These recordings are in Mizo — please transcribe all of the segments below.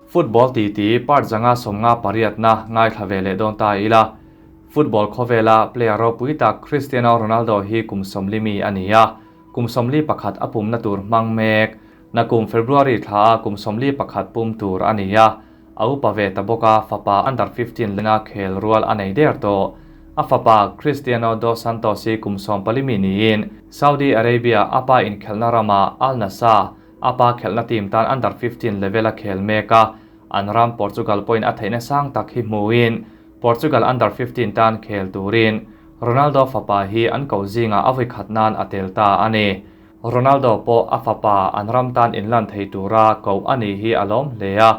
Football titi part 558na ngaithla ve leh dawn ta ila. Football khawvela player ropui tak Cristiano Ronaldo hi kum 40 mi a ni a, kum 41 a pumna tur hmang mek. Nakum February thla a kum 41 pum tur a ni a, a upa ve ta bawk a, fapa under 15 lenga khel rual a nei der tawh. A fapa Cristiano dos Santos hi kum 14 mi niin Saudi Arabia a pa inkhelhna rama Al Nassr a pa khelhna team tan under 15 level a khel mek a, an ram Portugal pawhin a theihna sang tak hi hmuin Portugal under 15 tan khel turin Ronaldo fapa hi an ko zinga a voi khat nan a tel ta a ni. Ronaldo pawh a fapa an ram tan inlan thei tura ko a ni hi a lawm hle a,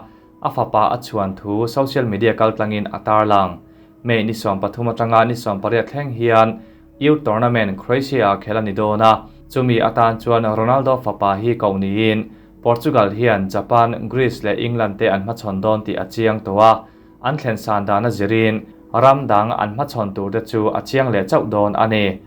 a fapa a chhuan thu social media kaltlangin a tarlang. May ni 13 atanga ni 18 thleng hian Youth Tournament Croatia khel a ni dawn a, chumi atan chuan Ronaldo fapa hi ko niin Portugal hian Japan, Greece leh England te an hmachhawn dawn tih a chiang tawh a, an thlen san dan a zirin ram dang an hmachhawn tur te chu a chiang leh chauh dawn a ni.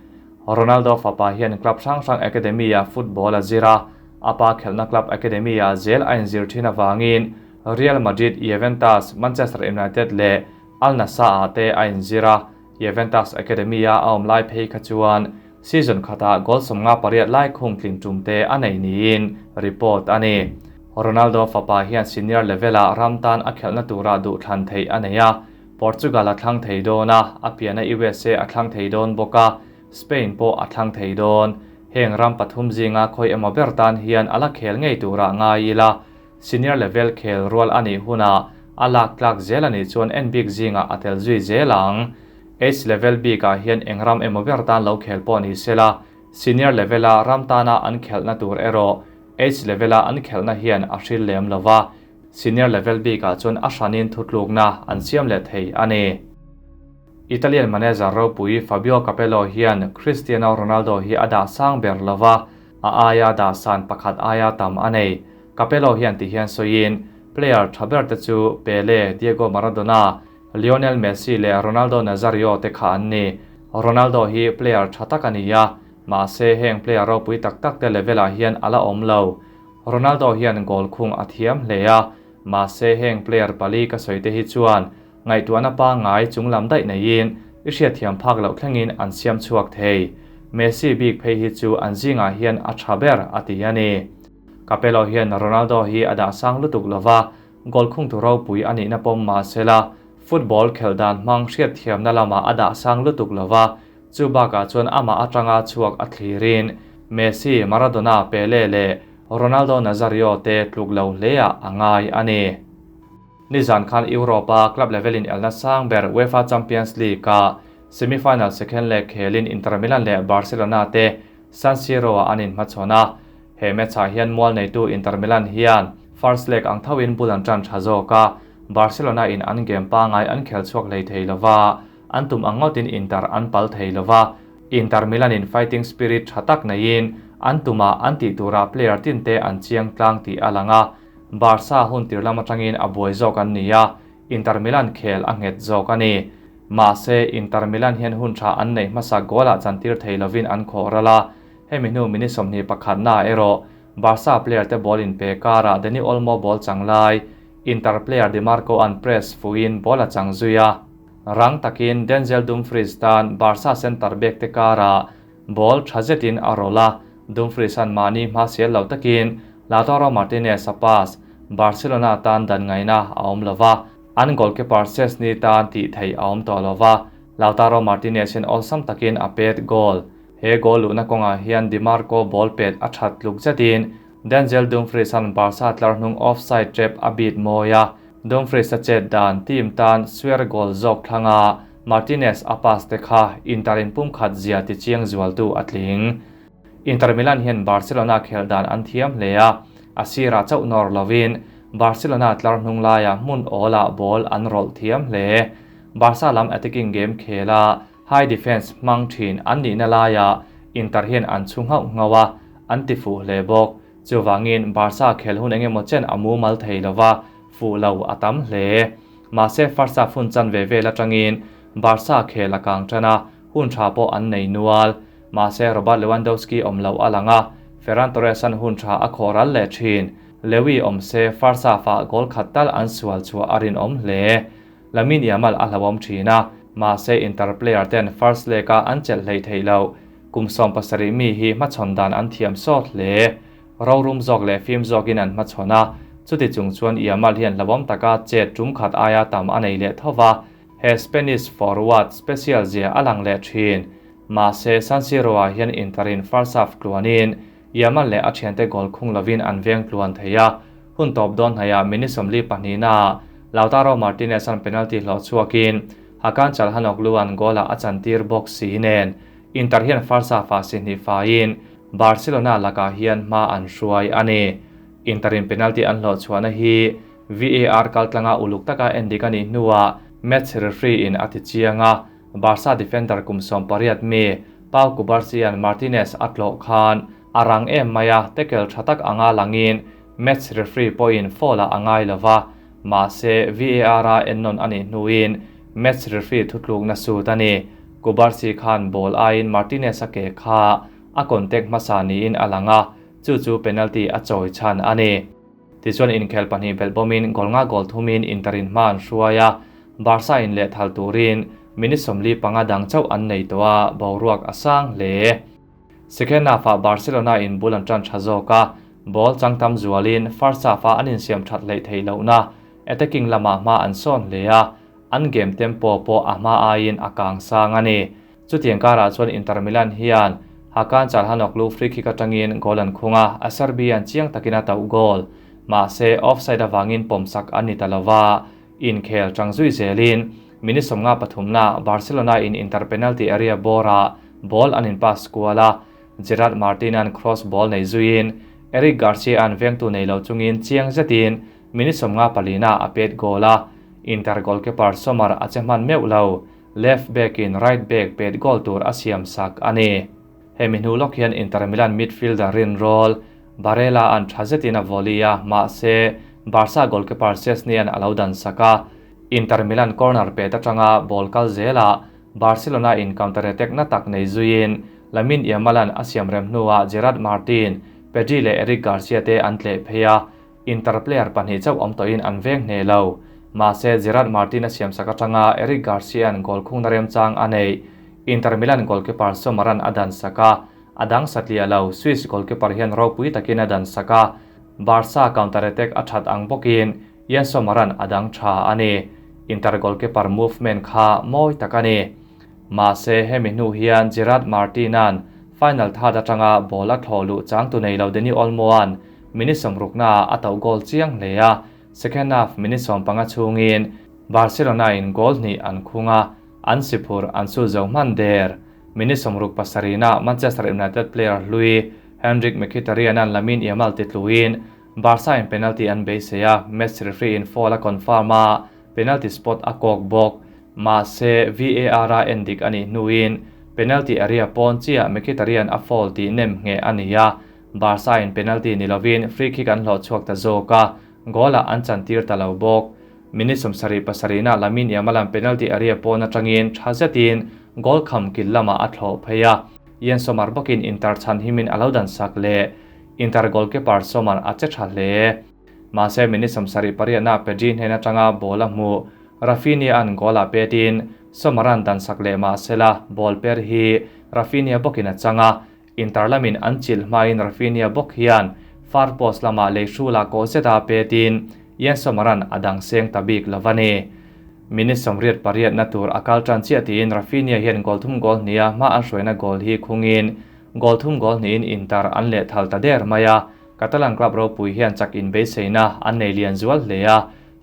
Ronaldo fapa hian club hrang hrang academy a football a zir a, a pa khelhna club academy a zel a inzir thin avangin Real Madrid, Juventus, Manchester United leh Al Nassr a te a inzir a. Juventus Academy a a awm lai phei kha chuan season khatah goal 58 lai khung tling tum te a nei niin report a ni. Ronaldo fapa hian senior level a ram tan a khelhna tura duh thlan thei a nei a, Portugal a thlang thei dawn a, a piana USA a thlang thei dawn bawk a, Spain pawh a thlang thei dawn. Heng ram pathum zinga khawi emaw ber tan hian a la khel ngei tura ngai ila, senior level khel rual a nih hunah a lak tlak zel a nih chuan en bik zinga a tel zui zel ang. Age level bikah hian eng ram emaw ber tan lo khel pawh ni sela, senior level a ram tana an khelhna tur erawh age level a an khelhna hian a hril lem lova, senior level bikah chuan a hranin thutlukna an siam leh thei a ni. Italian manager ropui Fabio Capello hian Cristiano Ronaldo hi a dah sang ber lova, a aia dah san pakhat aia tam a nei. Capello hian ti hian sawiin player tha ber te chu Pele, Diego Maradona, Lionel Messi leh Ronaldo Nazario te kha an ni. Ronaldo hi player tha tak a ni a, mahse heng player ropui tak tak te level ah hian a la awm lo. Ronaldo hian goal khung a thiam hle a, mahse heng player pali ka sawi te hi chuan ngaihtuahna pa ngai chunglam daih neiin i hriat thiam phak loh thlengin an siam chhuak thei. Messi bik phei hi chu an zingah hian a tha ber a ti a ni. Capello hian Ronaldo hi a dah sang lutuk lova, goal khung tu ropui a nihna pawm mahsela football khel dan hmang hriat thiamna lamah a dah sang lutuk lova, chu bakah chuan amah atanga chhuak a thlirin Messi, Maradona, Pele leh Ronaldo Nazario te tluk lo hle ah a ngai a ni. Nizan khan Europa club level in elna sang ber UEFA Champions League a semi-final second leg khelin Inter Milan leh Barcelona te San Siro a an inhmachhawn a. He match ah hian mual neitu Inter Milan hian first leg ang thoin bul an tan tha zawk a, Barcelona in an game pangai an khel chhuak hlei thei lova, an tum ang ngawtin Inter an pal thei lova. Inter Milan in fighting spirit tha tak neiin an tuma an tih tura player tin te an chiang tlang tih a lang a, Barca hun tir lam atangin a buai zawk an ni a, Inter Milan khel a nghet zawk a ni. Mahse Inter Milan hian hun tha an neih hmasa goal ah chantir thei lovin an khawh ral a, hemi hnu mini 21 na erawh Barca player te ball in pe kara Dani Olmo ball changlai Inter player Di Marco an press fuin ball a chang zui a. Rang takin Denzel Dumfries tan Barca center back te kara ball tha zetin a roll a, Dumfries an mahni hma sial lo takin Lautaro Martinez a pass Barcelona tan dan ngaina a awm lova, an goalkeeper Szczesny tan tih thei a awm tawh lova, Lautaro Martinez in awlsam takin a pet goal. He goal luhna kawngah hian Di Marco ball pet a that tluk zetin Denzel Dumfries an Barca tlar hnung offside trap a beat mawi a, Dumfries a chet dan team tan swear goal zawk thlanga Martinez a pass te kha Inter in pum khat zia ti chiang zual tu a tling. Inter Milan hian Barcelona khel dan an thiam hle a, a sira chauh nawr lovin Barcelona tlar hnung laia hmun awla ball an roll thiam hle. Barca lam attacking game khela high defense hmang thin an nihna laia Inter hian an chu ngauh ngau a, an ti fuh hle bawk. Chuwangin Barca khel hun engemaw chen a mumal thei lova, fuh lo a tam hle. Mahse first half hun chan ve vel atangin Barca khel a kang tana hun tha pawh an nei nual. Mahse Robert Lewandowski awm lo a lang a, Ferran Torres an hun tha a khawh ral leh thin. Lewy awm se first half-ah goal khat tal an sual chhuah a rinawm hle. Lamine Yamal a hlauhawm thin a, mahse Inter player ten first leg-a an chelh hleih theih loh. Kum 17 mi hi hmachhawn dan an thiam sawt hle. Rorum zawk leh fim zawkin an hmachhawn a, chuti chung chuan Yamal hian hlauhawm taka chet tum khat aia tam a nei leh tho va, he Spanish forward special zia a lang leh thin. Mahse San Siro-ah hian Inter-in first half tluanin Yamal leh a thiante goal khung lovin an veng tluan thei a, hun tawp dawn hnaihah minute 42-ah Lautaro Martinez-a'n penalty hlawh chhuakin Hakan Calhanoglu-a'n goal-ah a chantir bawk si nen Inter hian first half-ah si hnih faiin Barcelona lakah hian hma an hruai a ni. Inter-in penalty an hlawh chhuahna hi VAR kaltlanga uluk taka endik a nih hnuah match referee-in a ti chiang a, Barca defender kum 18 mi Pau Cubarsi-a'n Martinez a tlawh khan a rang em mai a, tackle tha tak anga langin match referee pawhin foul-ah a ngai lo va, mahse VAR-a ennawn a nih hnuin match referee thutlukna sut a ni. Cubarsi khan ball aiin Martinez-a ke kha a contact hmasa niin a lang a, chu chu penalty a chawi chhan a ni. Tichuan inkhel pahnih belh bawmin goal nga goal thumin Inter in hma an hruai a, Barca in leh thal turin minute 45 dang chauh an nei tawh a, boruak a sang hle. Second half-ah Barcelona in bul an tan tha zawk a, ball chang tam zualin first half-a an insiam that hleih theih lohna attacking lamah hma an sawn hle a, an game tempo pawh a hma aiin a kang sang a ni. Chutiang karah chuan Inter Milan hian Hakan Calhanoglu free kick atangin goal an khung a, a Serbian chiang takin a tauh goal. Mahse offside avangin pawmsak an ni ta lova, inkhel tang zui zelin minute 53na Barcelona in Inter penalty area bawrah ball an in pass kual a, Gerard Martin-a'n cross ball nei zuiin Eric Garcia-a'n vengtu nei lo chungin chiang zetin minute 54na a pet goal a, Inter goalkeeper Sommer a che hman meuh lo. Left back in right back pet goal tur a siam sak a ni. Hemi hnu lawk hian Inter Milan midfielder rin roll Barella an tha zetin a volley a, mahse Barca goalkeeper Szczesny-a'n a lo dan sak a. Inter Milan corner pet atanga ball kal zelah Barcelona in counter attack na tak nei zuiin Lamine Yamal-a'n a siam rem hnuah Gerard Martin, Pedri leh Eric Garcia te an tleh phei a, Inter player pahnih chauh awm tawhin an veng hneh lo. Mahse Gerard Martin a siam sak atanga Eric Garcia-a'n goal khungna remchang a neih. Inter Milan goalkeeper Sommer-a'n a dan sak a, a dang satliah lo. Swiss goalkeeper hian ropui takin a dan sak a, Barca counter attack a that ang bawkin Yann Sommer-a'n a dang tha a ni. Inter goalkeeper movement kha mawi tak a ni. Mahse hemi hnu hian Gerard Martin-a'n final third atanga ball a thlawh luh changtu nei lo Dani Olmo-a'n minute 60naah a tauh goal chiang hle a, second half minute 15 chhungin Barcelona in goal hnih an khung a, an siphur an su zo hman der. Minute 67naah Manchester United player hlui Henrik Mkhitaryan-a'n Lamine Yamal titluin Barca in penalty an beisei a, match referee in foul a confirm a, penalty spot a kawk bawk. Mahse VAR-a endik a nih hnuin penalty area pawn chiah Mkhitaryan a foul tih nem ngheh a ni a, Barca in penalty ni lovin free kick an hlawh chhuak ta zawk a, goal-ah an chantir ta lo bawk. Minute 77na Lamine Yamal-a'n penalty area pawn atangin tha zetin goal kham kil lamah a thlawh phei a, Yann Sommer bawkin Inter chhan himin a lo dan sak leh. Inter goalkeeper Sommer a che tha hle. Mahse minute 78na Pedri hnen atanga ball a hmuh. Rafinha-a'n goal-ah petin Sommer-a'n dan sak leh mahsela ball per hi Rafinha bawkin a chang a, Inter lamin an chilh hmain Rafinha bawk hian far post lamah lei hrula kawh zeta petin Yann Sommer-a'n a dang seng ta bik lo a ni. Minute 88na tur a kal tan chiah tiin Rafinha hian goal thum goal hniha hma an hruaina goal hi khungin goal thum goal hnihin Inter an leh thal ta der mai a, Catalan club ropui hian chak in beiseina an nei lian zual hle a,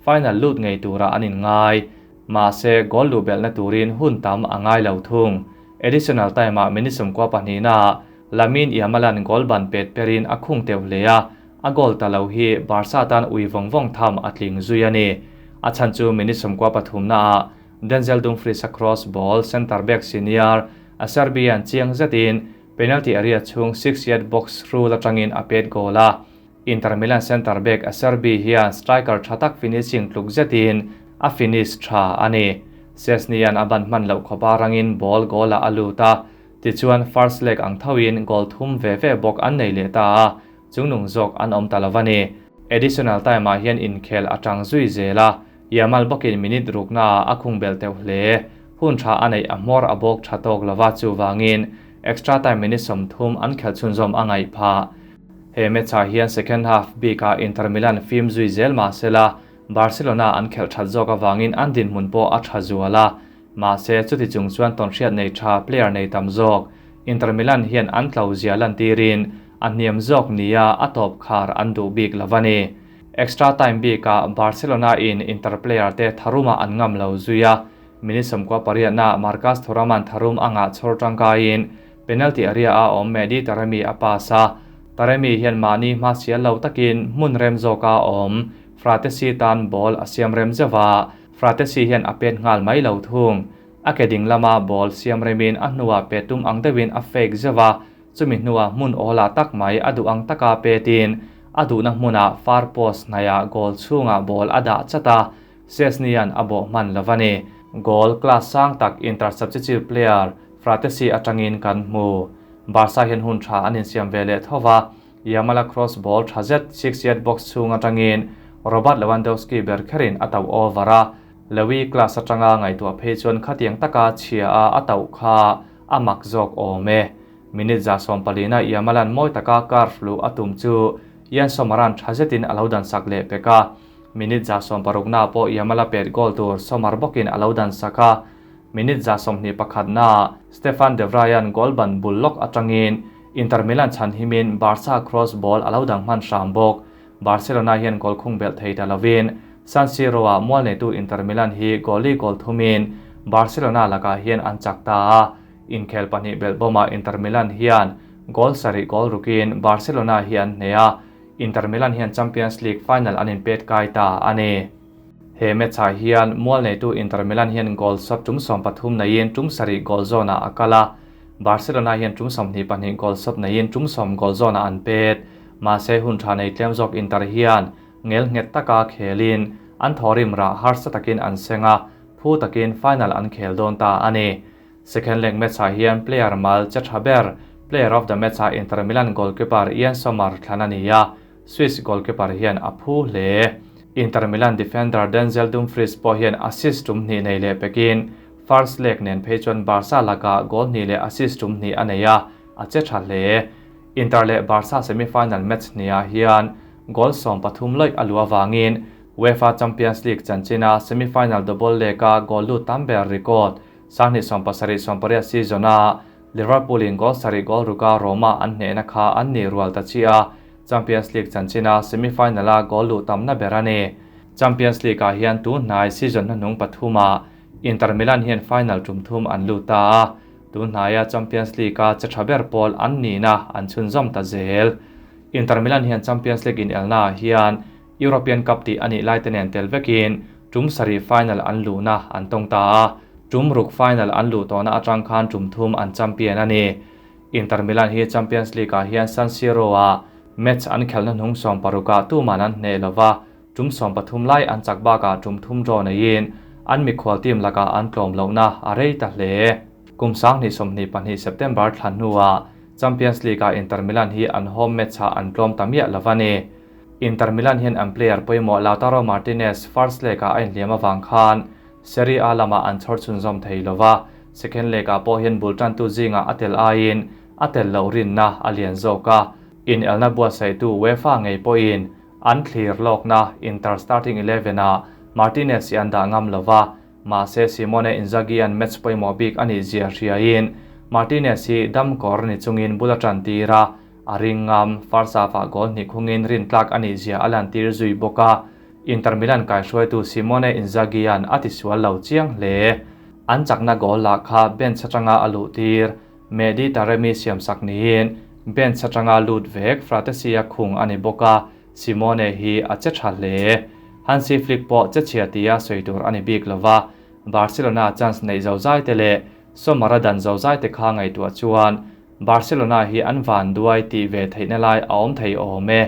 final lut ngei tura an in ngai. Mahse goal luh belhna turin hun tam a ngai lo thung. Additional time-ah minute 92na Lamine Yamal-a'n goal ban pet perin a khung teuh hle a, a goal ta lo hi Barca tan ui vawng vawng tham a tling zui a ni. A chhan chu minute 93naah Denzel Dumfries-a cross ball centre back senior a Serbian chiang zetin penalty area chhung 6-yard box rule atangin a pet goal a. Inter Milan centre back Acerbi hian striker tha tak finishing tluk zetin a finish tha a ni. Szczesny-a'n a ban hman loh khawpa rangin ball goal-ah a lut a, tichuan first leg ang thoin goal thum ve ve bawk an nei leh ta a, chungnung zawk an awm ta lo a ni. Additional time-ah hian inkhel a tang zui zel a, Yamal bawkin minute ruknaah a khung belh teuh hle. Hun tha a neih a hmawr a bawk tha tawk lova, chuvangin extra time minute 30 an khelh chhunzawm a ngaih phah. He match-ah hian second half bikah Inter Milan fim zui zel mah sela, Barcelona an khelh that zawk avangin an dinhmun pawh a tha zual a. Mahse, chuti chung chuan tawnhriat nei tha player nei tam zawk Inter Milan hian an tlo zia lantirin a hniam zawk nia a tawp khar an duh bik lo a ni. Extra time bikah Barcelona in Inter player te tharumah an ngam lo zui a, minute 98 na Marcus Thuram-a'n tharum a ngah chhawr tangkaiin penalty area a awm Mehdi Taremi a pass a, Taremi hian mahni hma sial lo takin hmun rem zawka awm Frattesi tan ball a siam rem zeuh a, Frattesi hian a pet nghal mai lo thung. A ke ding lama ball siam remin a hnuah pet tum ang deuhin a fake zeuh a, chumi hnuah hmun awlah tak mai a duh ang taka petin a duhna hmunah far post hnaihah goal chhungah ball a dah chat a, Szczesny-a'n a bawh hman lo a ni. Goal class sang tak Inter substitute player Frattesi atangin kan hmu. Barca hian hun tha an insiam ve leh tho va, Yamal-a cross ball tha zet 6-yard box chhung atangin Robert Lewandowski ber kherin a tauh over a, Lewy class atanga ngaihtuah phei chuan khatiang taka chhia a a tauh kha a mak zawk awm e. Minute 14 na Yamal-a'n mawi taka curve luh a tum chu Yann Sommer-a'n tha zetin a lo dan sak leh pek a. Minute 16 na pawh Yamal-a pet goal tur Sommer bawkin a lo dan sak a. Minute 21 na Stefan De Vrij-a'n goal ban bul lawk atangin Inter Milan chhan himin Barca cross ball a lo dang hman hram bawk. Barcelona hian goal khung belh thei ta lovin San Siro-ah mual neitu Inter Milan hi goal li goal thumin Barcelona lakah hian an chak ta a. Inkhel pahnih belh bawmah Inter Milan hian goal 7 goal rukin Barcelona hi an hneh a, Inter Milan hian Champions League final an inpet kai ta a ni. He match-ah hian mual neitu Inter Milan hian goal shot tum 13 neiin tum 7 goal zawnah a kal a, Barcelona hian tum 22 goal shot neiin tum 10 goal zawnah an pet. Mahse hun tha nei tlem zawk Inter hian ngel nghet taka khelin an thawrim rah harsa takin an seng a, phu takin final an khel dawn ta a ni. Second leg match-ah hian player mal che tha ber player of the match-ah Inter Milan goalkeeper Yann Sommer thlan a ni a, Swiss goalkeeper hian a phu hle. Inter Milan defender Denzel Dumfries pawh hian assist tum hnih nei leh pekin first leg nen phei chuan Barca lakah goal hnih leh assist tum hnih a nei a, a che tha hle. Inter leh Barca semi-final match hniah hian goal 13 loih a luh awangin UEFA Champions League chanchina semi-final double leg-a goal lut tam ber record 2017-18 season-a Liverpool in goal 7 goal ruka Roma an hnehna kha an ni rual ta chi a, Champions League chanchina semi-final-a goal luh tamna ber a ni. Champions League-ah hian tun hnai season hnuhnung pathuma Inter Milan hian final tum thum an lut ta a, tun hnaia Champions League-a che tha ber pawl an nihna an chhunzawm ta zel. Inter Milan hian Champions League in elna hian European Cup tih anih lai te nen tel vekin tum 7 final an luhna an tawng ta a, tum ruk final an luh tawhna atang khan tum thum an champion a ni. Inter Milan hi Champions League-ah hian San Siro-ah match an khelna hnung 16 ah tuman an hneh lova, tum 13 lai an chak bakah tum thum draw neiin an mikhual team lakah an tlawm lohna a rei ta hle. Kum 2022 September thlan hnuah Champions League-ah Inter Milan hi an home match-ah an tlawm ta miah lova ni. Inter Milan hian an player pawimawh Lautaro Martinez first leg-ah a inhliam awang khan Serie A lamah an chhawr chhunzawm thei lova, second leg-ah pawh hian bul tantu zingah a tel aiin a tel loh rinna a lian zawk a. In elna buatsaihtu UEFA ngei pawhin an thlir lawkna Inter starting 11-ah Martinez hi an dah ngam lova, mahse Simone Inzaghi an match pawimawh bik ani zia hriain Martinez hi dam kawr ni chungin bul a tan tir a, a ring ngam first half-ah goal hnih khungin rin tlak ani zia a lan tir zui bawk a. Inter Milan kai hruaitu Simone Inzaghi an a tisual lo chiang hle. An chakna goal lah kha bench atanga a luh tir Mehdi Taremi siam sak niin bench atanga lut vek Frattesi a khung ani bawk a, Simone hi a che tha hle. Hansi Flick pawh che chhia tia sawi tur ani bik lova, Barcelona chance nei zo zai te leh Sommer a dan zo zai te kha ngaihtuah chuan Barcelona hi an van duai tih ve theihna lai a awm thei awm e.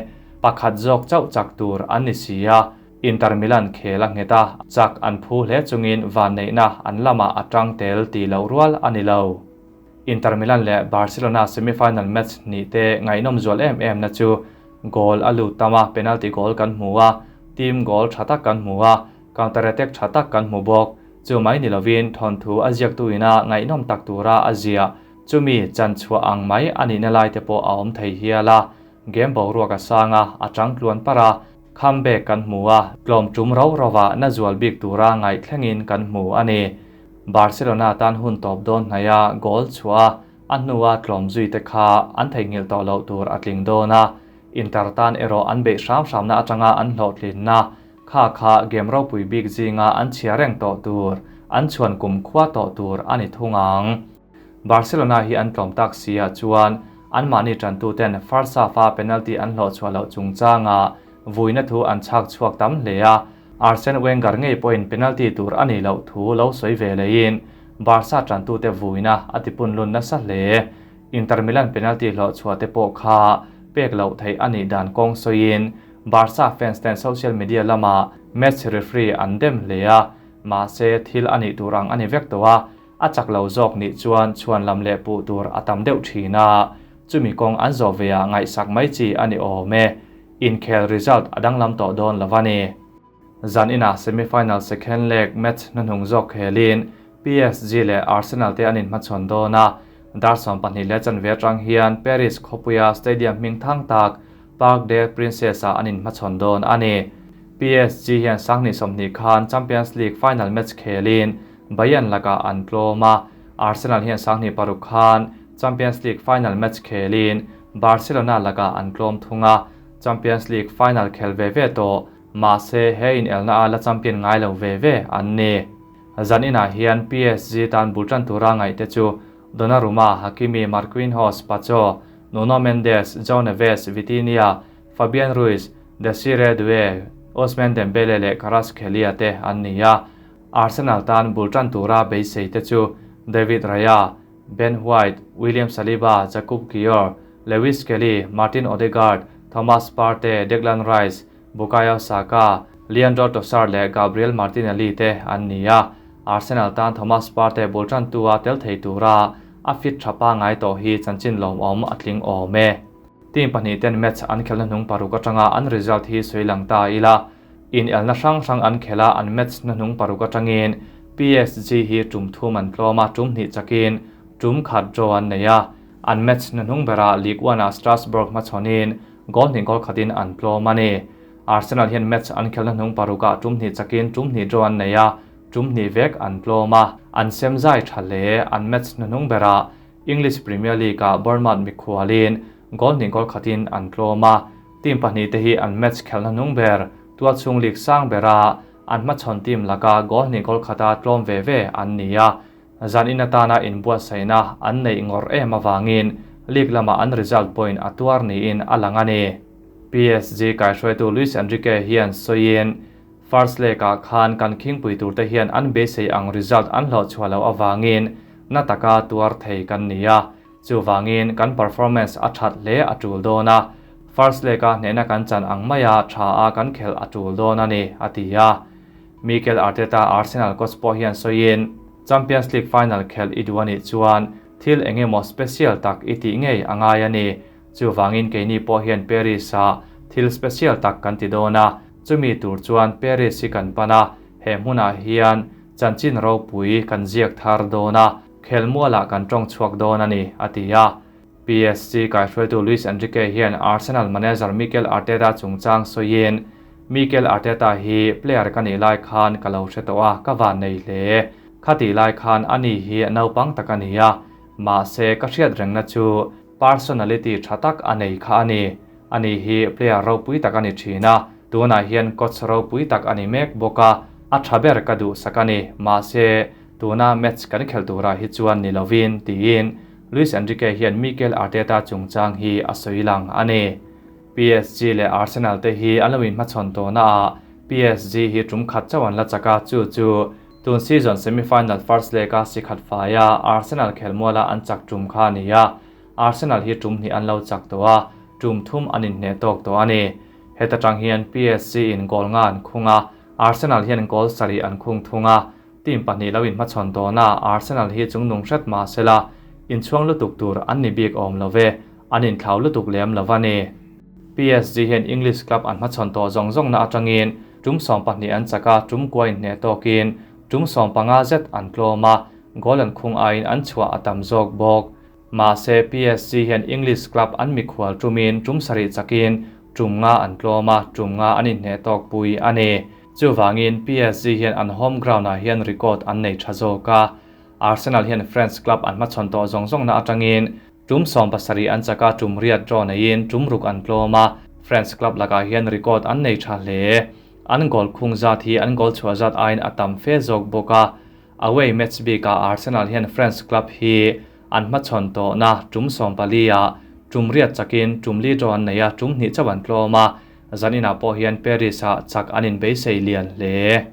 Pakhat zawk chauh chak tur an ni si a, Inter Milan khel a nghet a, chak an phu hle chungin van neihna an lamah a tang tel tih loh rual a ni lo. Inter Milan leh Barcelona semi-final match hnih te ngaihnawm zual em em na chu. Goal a lut tam a, penalty goal kan hmu a, team goal tha tak kan hmu a, counter attack tha tak kan hmu bawk. Chu mai ni lovin thawnthu a ziaktu ina ngaihnawm tak tura a ziah chumi chan chhuah ang mai a nihna lai te pawh a awm thei hial a. Game boruak a sang a, a chang tluan parh a, comeback kan hmu a, tlawm tum rau rauva na zual bik tura ngaih thlengin kan hmu a ni. Barcelona tan hun tawp dawn hnaih a goal chhuah a, a hnua tlawm zui te kha an theihnghilh tawh loh tur a tling dawn a, Inter tan erawh an beih hram hramna atanga an hlawhtlinna kha kha game ropui bik zinga an chhia reng tawh tur, an chhuan kumkhua tawh tur a ni thung ang. Barcelona hi an tlawm tak si ah chuan anmahni tantuten first half-a penalty an hlawh chhuah loh chungchanga vuina thu an chhak chhuak tam hle a, Arsene Wenger ngei pawhin penalty tur a nih loh thu lo sawi ve leiin Barca tantute vuina a tipun lun nasa hle. Inter Milan penalty hlawh chhuah te pawh kha pek loh theih a nih dan kawng sawiin Barca fans ten social media lamah match referee an dem hle a, mahse thil a nih tur ang a ni vek tawh a, A chak lo zawk nih chuan chhuan lam leh puh tur a tam deuh thin a, chumi kawng an zawh ve ah ngaihsak mai chi a ni awm e. Inkhel result a danglam tawh dawn lo a ni. Zan inah semi-final second leg match hnuhnung zawk khelin PSG leh Arsenal te an inhmachhawn dawn a, dar 12 leh chanve atang hian Paris khawpuia stadium hming thang tak Parc des Princes ah an inhmachhawn dawn a ni. PSG hian sanghnih 20 khan Champions League final match khelin Bayern lakah an tlawm a, Arsenal hian 26 khan Champions League final match khelin Barcelona lakah an tlawm thung a, Champions League final khel ve ve tawh, mahse he inelna a la champion ngai lo ve ve an ni. Zan inah hian PSG tan bul tan tura ngaihte chu Donnarumma, Hakimi, Marquinhos, Pacho, Nuno Mendes, João Neves, Vitinha, Fabian Ruiz, Desire Doue, Ousmane Dembele leh Kvaratskhelia te an ni a. Arsenal tan bul tan tura beisei te chu David Raya, Ben White, William Saliba, Jakub Kiwior, Lewis Skelly, Martin Odegaard, Thomas Partey, Declan Rice, Bukayo Saka, Leandro Trossard leh Gabriel Martinelli te an ni a. Arsenal tan Thomas Partey bul tan tua tel thei tura a fit tha pangai tawh hi chanchin lawmawm a tling awm e. Team pahnih ten match an khelna hnung paruk atanga an result hi sawi lang ta ila. Inelna hrang hrang an khelh a, an match hnuhnung paruk atangin PSG hi tum thum an tlawm a, tum hnih chakin tum khat draw an nei a. An match hnuhnung berah Ligue 1-ah Strasbourg hmachhawnin goal hnih goal khatin an tlawm a ni. Arsenal hian match an khelhna hnung parukah tum hnih chakin tum hnih draw an nei a, tum hnih vek an tlawm a. An sem zai tha hle. An match hnuhnung berah English Premier League-ah Bournemouth mikhualin goal hnih goal khatin an tlawm a. Team pahnih te hi an match khelhna hnung ber, tualchhung league sang bera an hmachhawn team laka goal hnih goal khata tlawm ve ve an ni a. Zan in atana inbuatsaihna an neih ngawrh em avangin league lamah an result point a tuar niin a lang a ni. PSG kaihruaitu Luis Enrique hian sawiin, First leg-ah khan kan khingpui turte hian an beisei ang result an hlawhchhuah loh avangin na taka tuar thei kan ni a. Chuvangin kan performance a that hle a tul dawn a, first leg-a hnehna kan chan ang maia tha a kan khelh a tul dawn a ni, a ti a. Mikel Arteta, Arsenal coach pawh hian sawiin, Champions League final khelh i duh a nih chuan thil eng emaw special tak i tih ngei a ngai a ni. Chuvangin keini pawh hian Paris-ah thil special tak kan ti dawn a, chumi tur chuan Paris hi kan pan a, he hmunah hian chanchin ropui kan ziak thar dawn a, Khelmualah kan tawng chhuak dawn a ni, a ti a. PSG kaihruaitu Luis Enrique hian Arsenal manager Mikel Arteta chungchang sawiin, Mikel Arteta hi player ka nih lai khan ka lo hre tawh a, ka van nei hle. Khatih lai khan ani hi naupang tak a ni a, mahse ka hriat rengna chu personality tha tak a nei kha a ni. Ani hi player ropui tak a ni thin a, tunah hian coach ropui tak a ni mek bawk a, a tha ber ka duhsak a ni, mahse Tuna match kan khelh turah hi chuan ni lovin, tiin Luis Enrique hian Mikel Arteta chungchang hi a sawi lang a ni. PSG leh Arsenal te hi an lo inhmachhawn tawhnaah PSG hi tum khat chauh an la chak a, chu chu tun season semi-final first leg-a si khat faia Arsenal khelmuala an chak tum kha a ni a, Arsenal hi tum hnih an lo chak tawh a, tum thum an inhneh tawk tawh a ni. Heta tang hian PSG in goal nga an khung a, Arsenal hian goal sarih an khung thung a, Team pahnih lo inhmachhawn tawhna Arsenal hi chungnung hret mah sela, inchhuang lutuk tur an ni bik awm lo ve, an inthlau lutuk lem lo a ni. PSG hian English club an hmachhawn tawh zawng zawngna atangin tum 12 an chak a, tum kua inhneh tawkin tum 15 zet an tlawm a, goal an khung aiin an chhuah a tam zawk bawk. Mahse PSG hian English club an mikhual tumin tum 7 chakin tum 5 an tlawm a, tum 5 an inhneh tawk pui a ni. Chuvangin PSG hian an home ground-ah hian record an nei tha zawk a. Arsenal hian French club an hmachhawn tawh zawng zawngna atangin tum 17 an chak a, tum 8 draw neiin tum 6 an tlawm a. French club lakah hian record an nei tha hle. An goal khung zat hi an goal chhuah zat aiin a tam fe zawk bawk a. Away match bikah Arsenal hian French club hi an hmachhawn tawhna tum 14 ah tum 8 chakin tum 4 draw an nei a, tum 2 chauh an tlawm a. Zaninah pawh hian Paris ah chak an inbeisei lian hle.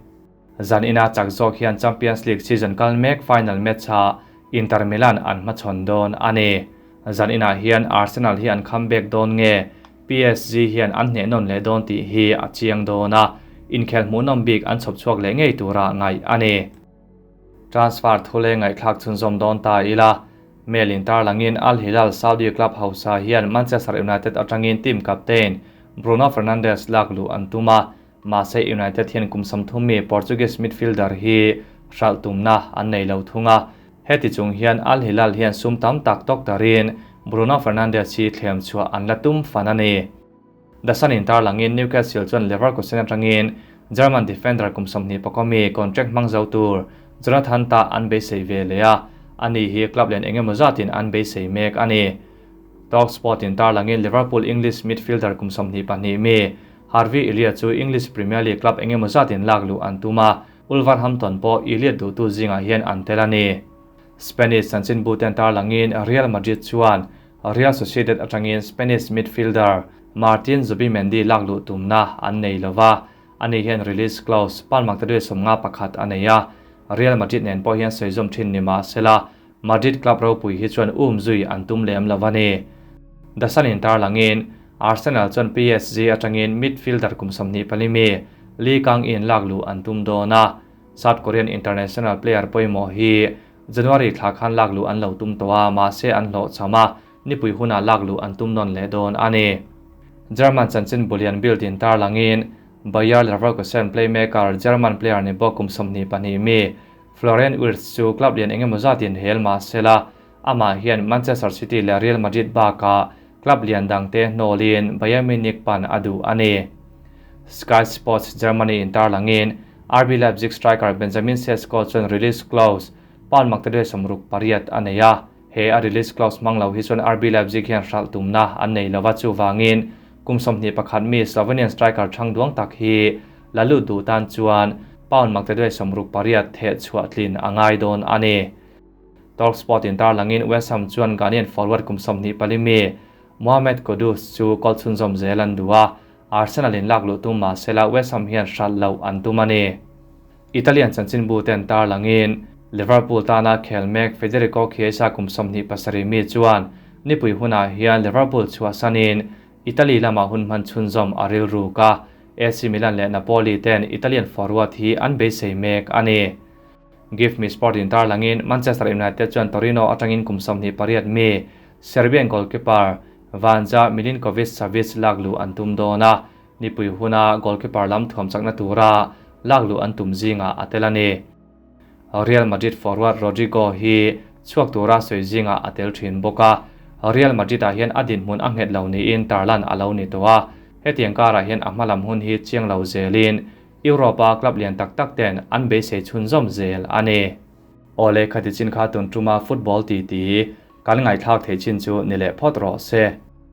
Zaninah chak zawk hian Champions League season kal mek final match ah Inter Milan an hmachhawn dawn a ni. Zaninah hian Arsenal hi an comeback dawn nge PSG hian an hneh nawn leh dawn tih hi a chiang dawn a, inkhel hmuhnawm bik an chhawp chhuak leh ngei tura ngaih a ni. Transfer thu leh ngaihthlak chhunzawm dawn ta ila, Mail in tarlangin Al Hilal Saudi club hausa hian Manchester United atangin team captain Bruno Fernandes lak luh an tum a, mahse United hian kum 30 mi Portuguese midfielder hi hralh tumna an nei lo thung a. Heti chung hian Al Hilal hian sum tam tak tawk tarin Bruno Fernandes hi thlem chhuah an la tum fan a ni. The Sun in tarlangin Newcastle chuan Leverkusen atangin German defender kum 21 mi contract hmang zo tur Jonathan Tah an beisei ve leh a, ani hi club lian engemaw zatin an beisei mek a ni. Talksport in tarlangin Liverpool English midfielder kum 22 mi Harvey Elliott chu English Premier League club engemaw zatin lak luh an tum a, Wolverhampton pawh Elliott duhtu zingah hian an tel a ni. Spanish chanchin buten tarlangin Real Madrid chuan Real Sociedad atangin Spanish midfielder Martin Zubimendi lak luh tumna an nei lova, ani hian release clause palmak te duai 51 a nei a. Real Madrid nen pawh hian sawi thin ni mahsela Madrid club ropui hi chuan zui an tum lem lova ni. The Sun in tarlangin Arsenal chuan PSG atangin midfielder kum 24 mi Lee Kang In lak luh an tum dawn a. South Korean international player pawimawh hi January thla khan lak luh an lo tum tawh a, mahse an hlawh cham a, nipui huna lak luh an tum nawn leh dawn a ni. German chanchin bulian build in tarlangin Bayer Leverkusen playmaker German player ni bawk kum 22 mi Florian Wirtz chu club lian engemaw zatin hel mahsela amah hian Manchester City leh Real Madrid bakah club lian dangte hnawlin Bayern Munich pan a duh a ni. Sky Sports Germany in tarlangin RB Leipzig striker Benjamin Sesko chuan release clause pound maktaduai 68 a nei a. He a release clause hmang lo hi chuan RB Leipzig hian hralh tumna an nei lova, chuwangin kum 21 mi Slovenian striker thang duang tak hi lalu du tan chuan pound maktaduai 68 the chhuah tlin a ngai dawn a ni. Talksport in tarlangin West Ham chuan Ghanaian forward kum 24 mi Mohamed Kudus chu kol chhunzawm zel an duh a, Arsenal in lak luh tum mahsela West Ham hian hralh lo an tum a ni. Italian chanchin bu ten tarlangin Liverpool tana khel mek Federico Chiesa kum 27 mi chuan nipui hunah hian Liverpool chhuah sanin Italy lama hun hman chhunzawm a ril ruk a, AC Milan leh Napoli ten Italian forward hi an beisei mek a ni. Give Me Sport in tarlangin Manchester United chuan Torino atangin kum 28 mi Serbian goalkeeper Vanja Milinkovic-Savic lak luh an tum dawn a, nipui huna goalkeeper lam thuam chakna tura lak luh an tum zinga a tel a ni. Real Madrid forward Rodrigo hi chhuak tura sawi zinga a tel thin bawk a, Real Madrid ah hian a dinhmun a nghet lo niin tarlan a lo ni tawh a, hetiang karah hian a hmalam hun hi chiang lo zelin Europa club lian tak tak ten an beisei chhunzawm zel a ni. Awle khati chin kha tun tuma football ti ti kan ngaithlak thei chin chu ni leh phawt rawh se.